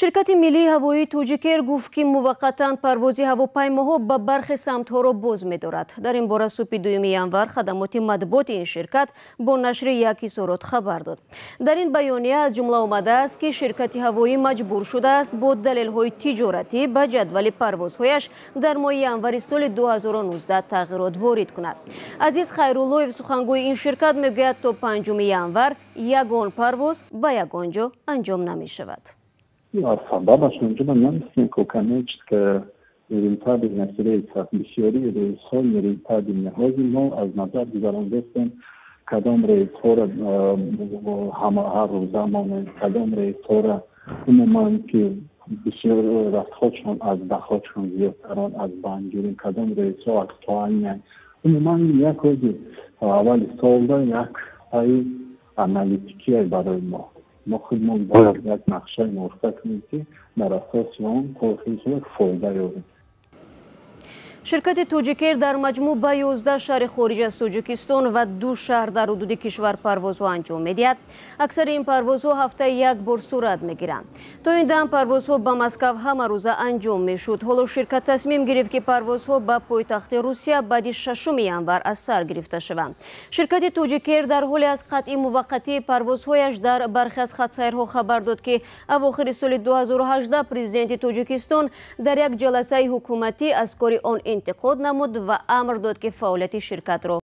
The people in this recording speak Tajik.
Ширкати миллии ҳавоии Тоҷикэр гуфт, ки муваққатан парвози ҳавопаймоҳо ба бархе самтҳоро боз медорад. Дар ин бора субҳи 2 январ хадамоти матбуоти ин ширкат бо нашри як изҳорот хабар дод. Дар ин баёния аз ҷумла омадааст, ки ширкати ҳавоӣ маҷбур шудааст бо далелҳои тиҷоратӣ ба ҷадвали парвозҳояш дар моҳи январи соли 2019 тағйирот ворид кунад. Азиз Хайруллоев, сухангӯи ин ширкат, мегӯяд, то 5 январ ягон парвоз ба ягон ҷо анҷом намешавад. Сабабаш онҷо намедонем, ко коммерческая нерентабельность рейсов, бисёри рейсҳо нерентабельны. Ҳозир мо аз назар гузарондастем, кадом рейсҳоро ҳар рӯза монем, кадом рейсҳоро умуман, ки бисёр расходшон аз доходшон зиёдтарон, аз банд гирем, кадом рейсҳо актуальный. Умуман, як ҳози аввали солда як ҳаи аналитикие барои мо худмон бояд як нақшаи мувофиқа кунем, ки дар асоси он то охири фоида ёбем. Ширкати Тоҷикэр дар маҷмӯъ ба 11 шаҳри хориҷ аз Тоҷикистон ва ду шаҳр дар ҳудуди кишвар парвозҳо анҷом медиҳад. Аксари ин парвозҳо ҳафтаи як бор сурат мегиранд. То ин дам парвозҳо ба Москав ҳамарӯза анҷом мешуд. Ҳоло ширкат тасмим гирифт, ки парвозҳо ба пойтахти Русия баъди 6 январ аз сар гирифта шаванд. Ширкати Тоҷикэр дар ҳоле аз қатъи муваққатии парвозҳояш дар бархе аз хатсайрҳо хабар дод, ки авохири соли 2018 президенти Тоҷикистон дар як ҷаласаи ҳукуматӣ аз кори он интиқод намуд ва амр дод, ки фаъолияти ширкатро